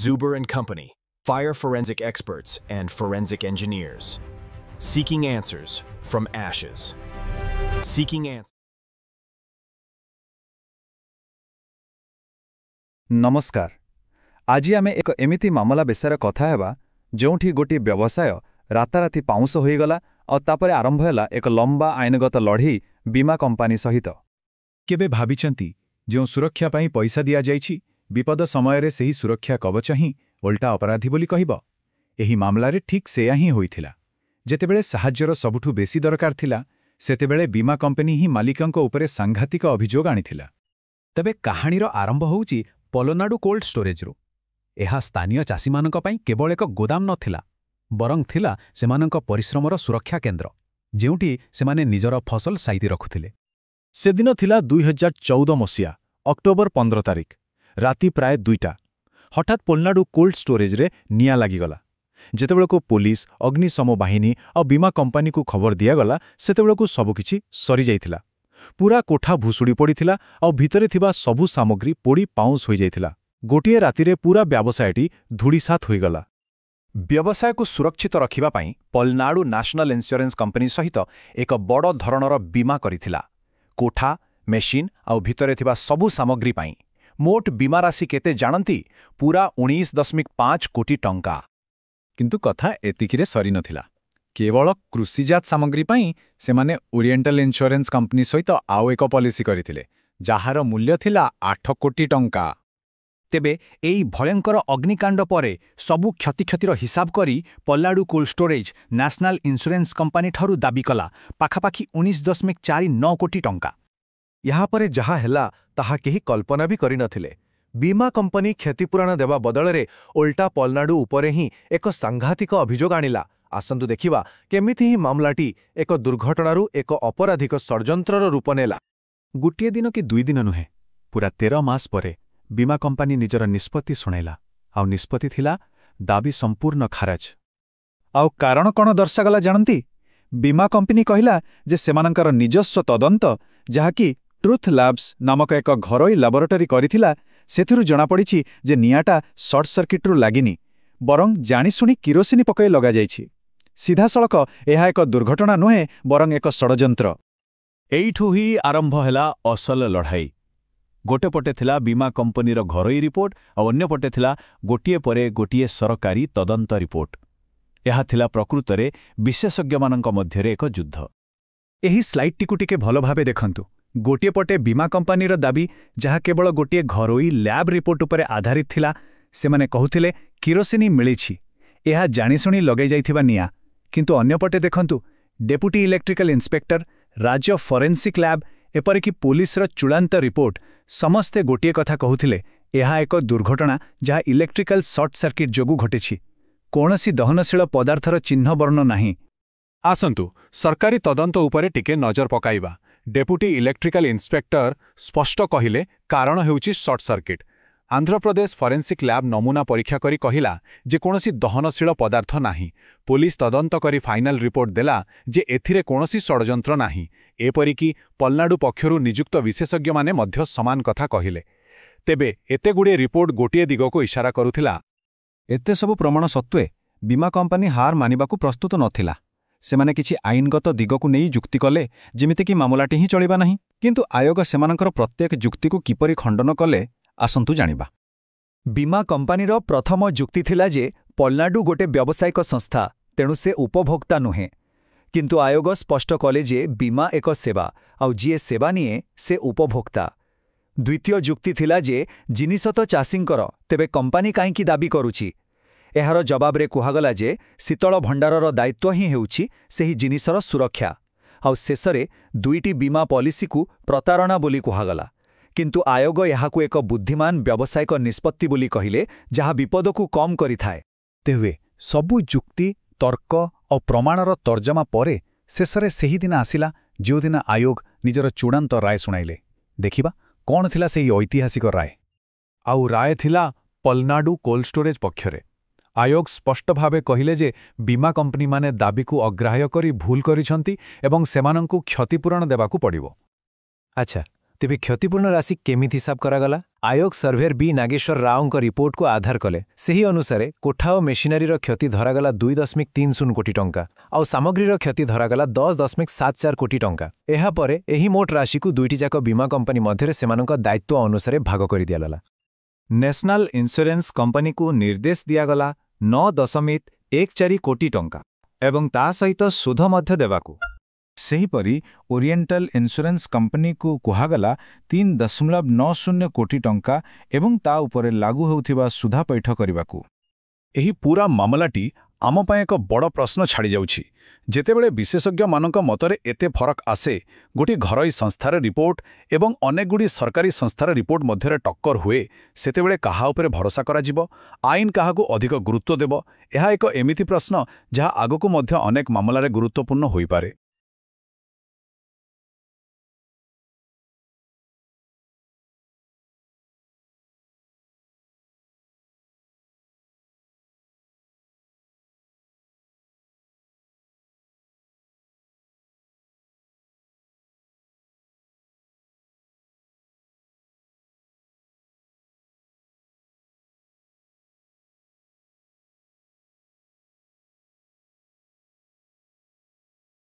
Zuber and Company, fire forensic experts and forensic engineers. Seeking answers from ashes. Seeking answers. ନମସ୍କାର। ଆଜି ଆମେ ଏକ ଏମିତି ମାମଲା ବିଷୟରେ କଥା ହେବା, ଯେଉଁଠି ଗୋଟିଏ ବ୍ୟବସାୟ ରାତାରାତି ପାଉଁଶ ହୋଇଗଲା ଆଉ ତାପରେ ଆରମ୍ଭ ହେଲା ଏକ ଲମ୍ବା ଆଇନଗତ ଲଢ଼େଇ ବୀମା କମ୍ପାନୀ ସହିତ। କେବେ ଭାବିଛନ୍ତି, ଯେଉଁ ସୁରକ୍ଷା ପାଇଁ ପଇସା ଦିଆଯାଇଛି, ବିପଦ ସମୟରେ ସେହି ସୁରକ୍ଷା କବଚ ହିଁ ଓଲଟା ଅପରାଧୀ ବୋଲି କହିବ? ଏହି ମାମଲାରେ ଠିକ୍ ସେୟା ହିଁ ହୋଇଥିଲା। ଯେତେବେଳେ ସାହାଯ୍ୟର ସବୁଠୁ ବେଶୀ ଦରକାର ଥିଲା, ସେତେବେଳେ ବୀମା କମ୍ପାନୀ ହିଁ ମାଲିକଙ୍କ ଉପରେ ସାଂଘାତିକ ଅଭିଯୋଗ ଆଣିଥିଲା। ତେବେ କାହାଣୀର ଆରମ୍ଭ ହେଉଛି ପଲନାଡୁ କୋଲ୍ଡ ଷ୍ଟୋରେଜରୁ। ଏହା ସ୍ଥାନୀୟ ଚାଷୀମାନଙ୍କ ପାଇଁ କେବଳ ଏକ ଗୋଦାମ ନଥିଲା, ବରଂ ଥିଲା ସେମାନଙ୍କ ପରିଶ୍ରମର ସୁରକ୍ଷା କେନ୍ଦ୍ର, ଯେଉଁଠି ସେମାନେ ନିଜର ଫସଲ ସାଇତି ରଖୁଥିଲେ। ସେଦିନ ଥିଲା 2014 ମସିହା ଅକ୍ଟୋବର 15 ତାରିଖ, ରାତି ପ୍ରାୟ 2ଟା। ହଠାତ୍ ପୋଲନାଡୁ କୋଲ୍ଡ ଷ୍ଟୋରେଜରେ ନିଆଁ ଲାଗିଗଲା। ଯେତେବେଳକୁ ପୋଲିସ, ଅଗ୍ନିଶମ ବାହିନୀ ଆଉ ବୀମା କମ୍ପାନୀକୁ ଖବର ଦିଆଗଲା, ସେତେବେଳକୁ ସବୁକିଛି ସରିଯାଇଥିଲା। ପୁରା କୋଠା ଭୁଶୁଡ଼ି ପଡ଼ିଥିଲା ଆଉ ଭିତରେ ଥିବା ସବୁ ସାମଗ୍ରୀ ପୋଡ଼ି ପାଉଁଶ ହୋଇଯାଇଥିଲା। ଗୋଟିଏ ରାତିରେ ପୁରା ବ୍ୟବସାୟଟି ଧୂଳିସାତ୍ ହୋଇଗଲା। ବ୍ୟବସାୟକୁ ସୁରକ୍ଷିତ ରଖିବା ପାଇଁ ପଲନାଡୁ ନ୍ୟାସନାଲ ଇନ୍ସ୍ୟୁରାନ୍ସ କମ୍ପାନୀ ସହିତ ଏକ ବଡ଼ ଧରଣର ବୀମା କରିଥିଲା, କୋଠା, ମେସିନ୍ ଆଉ ଭିତରେ ଥିବା ସବୁ ସାମଗ୍ରୀ ପାଇଁ। ମୋଟ ବୀମା ରାଶି କେତେ ଜାଣନ୍ତି? ପୁରା 19.5 କୋଟି ଟଙ୍କା। କିନ୍ତୁ କଥା ଏତିକିରେ ସରିନଥିଲା। କେବଳ କୃଷିଜାତ ସାମଗ୍ରୀ ପାଇଁ ସେମାନେ ଓରିଏଣ୍ଟାଲ ଇନ୍ସ୍ୟୁରାନ୍ସ କମ୍ପାନୀ ସହିତ ଆଉ ଏକ ପଲିସି କରିଥିଲେ, ଯାହାର ମୂଲ୍ୟ ଥିଲା 8 କୋଟି ଟଙ୍କା। ତେବେ ଏହି ଭୟଙ୍କର ଅଗ୍ନିକାଣ୍ଡ ପରେ ସବୁ କ୍ଷତିର ହିସାବ କରି ପଲ୍ଲାଡୁ cold storage national insurance କମ୍ପାନୀଠାରୁ ଦାବି କଲା ପାଖାପାଖି 19.49 କୋଟି ଟଙ୍କା। ଏହାପରେ ଯାହା ହେଲା, ତାହା କେହି କଳ୍ପନା ବି କରିନଥିଲେ। ବୀମା କମ୍ପାନୀ କ୍ଷତିପୂରଣ ଦେବା ବଦଳରେ ଓଲଟା ପଲନାଡୁ ଉପରେ ହିଁ ଏକ ସାଂଘାତିକ ଅଭିଯୋଗ ଆଣିଲା। ଆସନ୍ତୁ ଦେଖିବା କେମିତି ଏହି ମାମଲାଟି ଏକ ଦୁର୍ଘଟଣାରୁ ଏକ ଅପରାଧିକ ଷଡ଼ଯନ୍ତ୍ରର ରୂପ ନେଲା। ଗୋଟିଏ ଦିନ କି 2 ଦିନ ନୁହେଁ, ପୁରା 13 ମାସ ପରେ ବୀମା କମ୍ପାନୀ ନିଜର ନିଷ୍ପତ୍ତି ଶୁଣାଇଲା। ଆଉ ନିଷ୍ପତ୍ତି ଥିଲା, ଦାବି ସମ୍ପୂର୍ଣ୍ଣ ଖାରଜ। ଆଉ କାରଣ କ'ଣ ଦର୍ଶାଗଲା ଜାଣନ୍ତି? ବୀମା କମ୍ପାନୀ କହିଲା ଯେ ସେମାନଙ୍କର ନିଜସ୍ୱ ତଦନ୍ତ, ଯାହାକି ଟ୍ରୁଥ୍ ଲ୍ୟାବ୍ସ ନାମକ ଏକ ଘରୋଇ ଲାବୋରେଟୋରୀ କରିଥିଲା, ସେଥିରୁ ଜଣାପଡ଼ିଛି ଯେ ନିଆଁଟା ସର୍ଟ ସର୍କିଟ୍ରୁ ଲାଗିନି, ବରଂ ଜାଣିଶୁଣି କିରୋସିନି ପକାଇ ଲଗାଯାଇଛି। ସିଧାସଳଖ ଏହା ଏକ ଦୁର୍ଘଟଣା ନୁହେଁ, ବରଂ ଏକ ଷଡ଼ଯନ୍ତ୍ର। ଏଇଠୁ ହିଁ ଆରମ୍ଭ ହେଲା ଅସଲ ଲଢ଼ାଇ। ଗୋଟେ ପଟେ ଥିଲା ବୀମା କମ୍ପାନୀର ଘରୋଇ ରିପୋର୍ଟ ଆଉ ଅନ୍ୟପଟେ ଥିଲା ଗୋଟିଏ ପରେ ଗୋଟିଏ ସରକାରୀ ତଦନ୍ତ ରିପୋର୍ଟ। ଏହା ଥିଲା ପ୍ରକୃତରେ ବିଶେଷଜ୍ଞମାନଙ୍କ ମଧ୍ୟରେ ଏକ ଯୁଦ୍ଧ। ଏହି ସ୍ଲାଇଡ୍ଟିକୁ ଟିକେ ଭଲ ଭାବେ ଦେଖନ୍ତୁ। ଗୋଟିଏ ପଟେ ବୀମା କମ୍ପାନୀର ଦାବି, ଯାହା କେବଳ ଗୋଟିଏ ଘରୋଇ ଲ୍ୟାବ୍ ରିପୋର୍ଟ ଉପରେ ଆଧାରିତ ଥିଲା। ସେମାନେ କହୁଥିଲେ, କିରୋସିନି ମିଳିଛି, ଏହା ଜାଣିଶୁଣି ଲଗାଇଯାଇଥିବା ନିଆଁ। କିନ୍ତୁ ଅନ୍ୟପଟେ ଦେଖନ୍ତୁ, ଡେପୁଟି ଇଲେକ୍ଟ୍ରିକାଲ ଇନ୍ସପେକ୍ଟର, ରାଜ୍ୟ ଫରେନ୍ସିକ୍ ଲ୍ୟାବ୍, ଏପରିକି ପୋଲିସର ଚୂଡ଼ାନ୍ତ ରିପୋର୍ଟ, ସମସ୍ତେ ଗୋଟିଏ କଥା କହୁଥିଲେ, ଏହା ଏକ ଦୁର୍ଘଟଣା, ଯାହା ଇଲେକ୍ଟ୍ରିକାଲ ସର୍ଟ ସର୍କିଟ୍ ଯୋଗୁଁ ଘଟିଛି। କୌଣସି ଦହନଶୀଳ ପଦାର୍ଥର ଚିହ୍ନବର୍ଣ୍ଣ ନାହିଁ। ଆସନ୍ତୁ ସରକାରୀ ତଦନ୍ତ ଉପରେ ଟିକେ ନଜର ପକାଇବା। ଡେପୁଟି ଇଲେକ୍ଟ୍ରିକାଲ ଇନ୍ସପେକ୍ଟର ସ୍ପଷ୍ଟ କହିଲେ, କାରଣ ହେଉଛି short circuit. Andhra Pradesh forensic lab ନମୁନା ପରୀକ୍ଷା କରି କହିଲା ଯେ କୌଣସି ଦହନଶୀଳ ପଦାର୍ଥ ନାହିଁ। ପୋଲିସ ତଦନ୍ତ କରି ଫାଇନାଲ ରିପୋର୍ଟ ଦେଲା ଯେ ଏଥିରେ କୌଣସି ଷଡ଼ଯନ୍ତ୍ର ନାହିଁ। ଏପରିକି ପଲନାଡୁ ପକ୍ଷରୁ ନିଯୁକ୍ତ ବିଶେଷଜ୍ଞମାନେ ମଧ୍ୟ ସମାନ କଥା କହିଲେ। ତେବେ ଏତେଗୁଡ଼ିଏ ରିପୋର୍ଟ ଗୋଟିଏ ଦିଗକୁ ଇଶାରା କରୁଥିଲା। ଏତେ ସବୁ ପ୍ରମାଣ ସତ୍ତ୍ୱେ ବୀମା କମ୍ପାନୀ ହାର ମାନିବାକୁ ପ୍ରସ୍ତୁତ ନଥିଲା। ସେମାନେ କିଛି ଆଇନଗତ ଦିଗକୁ ନେଇ ଯୁକ୍ତି କଲେ, ଯେମିତିକି ମାମଲାଟି ହିଁ ଚଳିବା ନାହିଁ। କିନ୍ତୁ ଆୟୋଗ ସେମାନଙ୍କର ପ୍ରତ୍ୟେକ ଯୁକ୍ତିକୁ କିପରି ଖଣ୍ଡନ କଲେ, ଆସନ୍ତୁ ଜାଣିବା। ବୀମା କମ୍ପାନୀର ପ୍ରଥମ ଯୁକ୍ତି ଥିଲା ଯେ ପଲନାଡୁ ଗୋଟେ ବ୍ୟବସାୟିକ ସଂସ୍ଥା, ତେଣୁ ସେ ଉପଭୋକ୍ତା ନୁହେଁ। କିନ୍ତୁ ଆୟୋଗ ସ୍ପଷ୍ଟ କଲେ ଯେ ବୀମା ଏକ ସେବା, ଆଉ ଯିଏ ସେବା ନିଏ ସେ ଉପଭୋକ୍ତା। ଦ୍ୱିତୀୟ ଯୁକ୍ତି ଥିଲା ଯେ ଜିନିଷ ତ ଚାଷୀଙ୍କର, ତେବେ କମ୍ପାନୀ କାହିଁକି ଦାବି କରୁଛି? ଏହାର ଜବାବରେ କୁହାଗଲା ଯେ ଶୀତଳ ଭଣ୍ଡାରର ଦାୟିତ୍ୱ ହିଁ ହେଉଛି ସେହି ଜିନିଷର ସୁରକ୍ଷା। ଆଉ ଶେଷରେ ଦୁଇଟି ବୀମା ପଲିସିକୁ ପ୍ରତାରଣା ବୋଲି କୁହାଗଲା। କିନ୍ତୁ ଆୟୋଗ ଏହାକୁ ଏକ ବୁଦ୍ଧିମାନ ବ୍ୟବସାୟିକ ନିଷ୍ପତ୍ତି ବୋଲି କହିଲେ, ଯାହା ବିପଦକୁ କମ୍ କରିଥାଏ। ତେବେ ସବୁ ଯୁକ୍ତି, ତର୍କ ଓ ପ୍ରମାଣର ତର୍ଜମା ପରେ ଶେଷରେ ସେହିଦିନ ଆସିଲା, ଯେଉଁଦିନ ଆୟୋଗ ନିଜର ଚୂଡ଼ାନ୍ତ ରାୟ ଶୁଣାଇଲେ। ଦେଖିବା କ'ଣ ଥିଲା ସେହି ଐତିହାସିକ ରାୟ। ଆଉ ରାୟ ଥିଲା ପଲନାଡୁ କୋଲ୍ଡ ଷ୍ଟୋରେଜ ପକ୍ଷରେ। ଆୟୋଗ ସ୍ପଷ୍ଟ ଭାବେ କହିଲେ ଯେ ବୀମା କମ୍ପାନୀମାନେ ଦାବିକୁ ଅଗ୍ରାହ୍ୟ କରି ଭୁଲ କରିଛନ୍ତି ଏବଂ ସେମାନଙ୍କୁ କ୍ଷତିପୂରଣ ଦେବାକୁ ପଡ଼ିବ। ଆଚ୍ଛା, ତେବେ କ୍ଷତିପୂରଣ ରାଶି କେମିତି ହିସାବ କରାଗଲା? ଆୟୋଗ ସର୍ଭେୟର ବି ନାଗେଶ୍ୱର ରାଓଙ୍କ ରିପୋର୍ଟକୁ ଆଧାର କଲେ। ସେହି ଅନୁସାରେ କୋଠା ଓ ମେସିନାରୀର କ୍ଷତି ଧରାଗଲା 2.30 କୋଟି ଟଙ୍କା, ଆଉ ସାମଗ୍ରୀର କ୍ଷତି ଧରାଗଲା 10.74 କୋଟି ଟଙ୍କା। ଏହାପରେ ଏହି ମୋଟ ରାଶିକୁ ଦୁଇଟି ଯାକ ବୀମା କମ୍ପାନୀ ମଧ୍ୟରେ ସେମାନଙ୍କ ଦାୟିତ୍ୱ ଅନୁସାରେ ଭାଗ କରିଦିଆଗଲା। ନ୍ୟାସନାଲ ଇନ୍ସ୍ୟୁରାନ୍ସ କମ୍ପାନୀକୁ ନିର୍ଦ୍ଦେଶ ଦିଆଗଲା 9.14 କୋଟି ଟଙ୍କା ଏବଂ ତା ସହିତ ସୁଧ ମଧ୍ୟ ଦେବାକୁ। ସେହିପରି ଓରିଏଣ୍ଟାଲ ଇନ୍ସ୍ୟୁରାନ୍ସ କମ୍ପାନୀକୁ କୁହାଗଲା 3.90 କୋଟି ଟଙ୍କା ଏବଂ ତା ଉପରେ ଲାଗୁ ହେଉଥିବା ସୁଧା ପୈଠ କରିବାକୁ। ଏହି ପୂରା ମାମଲାଟି ଆମ ପାଇଁ ଏକ ବଡ଼ ପ୍ରଶ୍ନ ଛାଡ଼ିଯାଉଛି। ଯେତେବେଳେ ବିଶେଷଜ୍ଞମାନଙ୍କ ମତରେ ଏତେ ଫରକ ଆସେ, ଗୋଟିଏ ଘରୋଇ ସଂସ୍ଥାର ରିପୋର୍ଟ ଏବଂ ଅନେକଗୁଡ଼ିଏ ସରକାରୀ ସଂସ୍ଥାର ରିପୋର୍ଟ ମଧ୍ୟରେ ଟକ୍କର ହୁଏ, ସେତେବେଳେ କାହା ଉପରେ ଭରସା କରାଯିବ? ଆଇନ କାହାକୁ ଅଧିକ ଗୁରୁତ୍ୱ ଦେବ? ଏହା ଏକ ଏମିତି ପ୍ରଶ୍ନ ଯାହା ଆଗକୁ ମଧ୍ୟ ଅନେକ ମାମଲାରେ ଗୁରୁତ୍ୱପୂର୍ଣ୍ଣ ହୋଇପାରେ।